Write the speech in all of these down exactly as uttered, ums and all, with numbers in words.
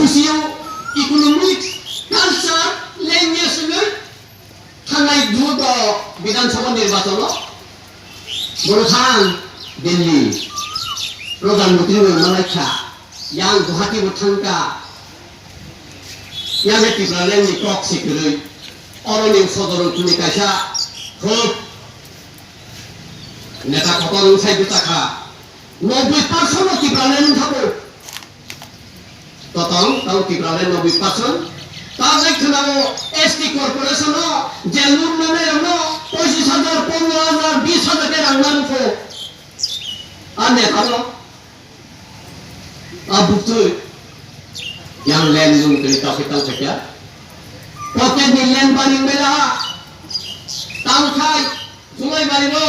Sio economic, culture, language hwnwi thangnai druto Bidhan Sabha nirbachon o borok thang Delhi Pradhan Mantri no malaikha, yang Guwahati bo thangkha, yang Tipraland ni kok se kwrwi, oro ni sodor wngthumni kaisa khub neta kotor wngsai bwchakha, noboi percent no Tipraland wngkha bo. Totong tau Tipraland noboi percent. Tabuk khwnao S T corporation o je loan nanai rokno pochis hajar, pondro hajar, bis hajar khe rang narwkho. A neta rok a buktwi yang land loan kwrwi tau khe tau khe kya. Pocket ni land bani wngwi laha. Tang khai July bari no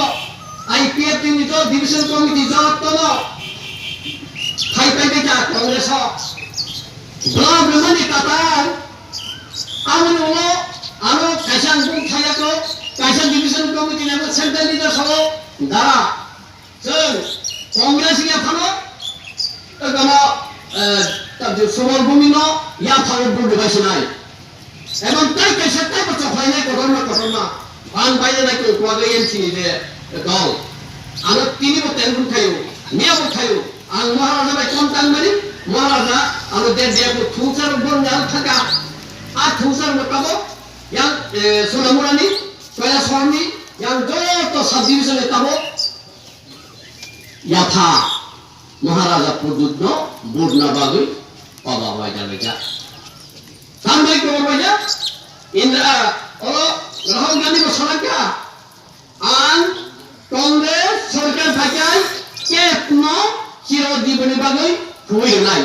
I P F T ni jot division committee jot tono. Phai phai khe ja Congress o. Block rwmani kwtal. Aboni ulo ano kaisa ang bung thaya ko, kaisa division committee ni central leader sabo dara. Chwng Congress ni phano, eh, kono, eh, tabdi Subal Bhumi no yaphang o bul rwbai sinai. Ebong tai kaisa tai bo chokhlainai kotorma kotorma. Bang baina nai kok kwagwi N C ni je dol. Ano tini bo tengkun thaio, miya bo thaio. Ang Maharaja bai kontang mani, Maharaja ano der dia bo thungsar bo nyal thaka. A thungsar bo tabo yang, eh, Sonamurani, Kailasahar ni, yang joto sub division ni tabo. Yapha Maharaja Pradyut no budna bagwi oba waida waida. Tambai kobor waida Indra oro Rahul Gandhi bo salangkha, ang Congress sorkar phaikai kep no chiro diboni bagwi huwi rwnai.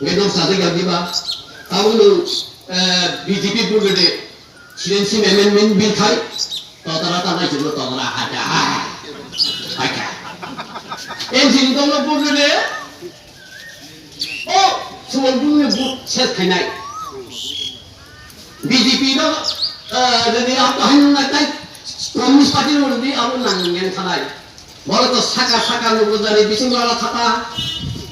Hingke nok sajak jak diba? Tabuk no, eh, B J P budede, citizenship amendment bill khai, totara ta nai chuklo totara haka, haka. N C ni dolo budede, o, Subal Bhumi ni bud ses khainai. B J P no, eh, jadi apa hai nai tai, Communist Party no jadi apa nang yang khanai. Borok to saka saka nugo jani bising lala thata.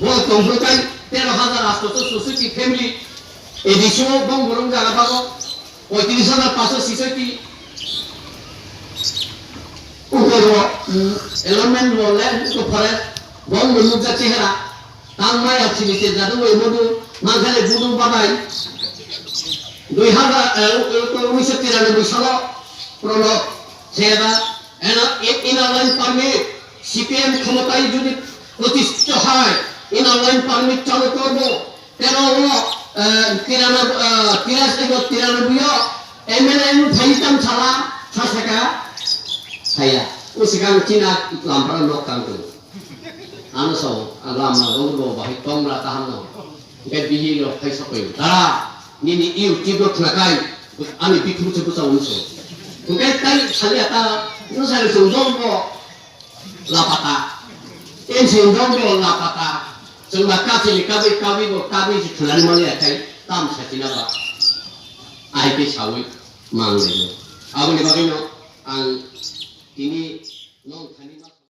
Borok tongphuru kai tero hajar asto to susiti family. A D C o bong borong jaga bago. Poitris hajar paso sisoi ti. Ukoro, mm, allotment lo le, uko forest. Bong lo nukja chehera. Tang maya chini te jadu e modu. Mangkhale budu babai. Dui hajar, eh, u-, u-, unisho tiranoboi salo. Pronab. Chehera. Eno i-, inner line permit, C P M ক্ষমতায় যদি প্রতিষ্ঠিত হয়, inner line permit চালু করব। তেরো ও, আহ, তিরানব্বই, আহ, তিরাশি ও তিরানব্বই ও M L A নো থাইতাম সালা, সাসাকা, সায়া। ও সেখানে চীনা লাম্পারা লোক কাম করে। Ano sao, ang lam na rong bo bahai tong ra taham no. Hingke bihi lo phai sapai. Dara, nini YouTube no khnakai, ani bikhum se busa unso. Hingke tai sali ata, no sali sung dong bo lapata. Ten sung dong bo lapata. Sung ba kachi ni kabi kabi bo kabi si khulani mani akai, tam sa china ba. Ai ke sawi, mang le no. Aboni bagwi no, ang tini nong thani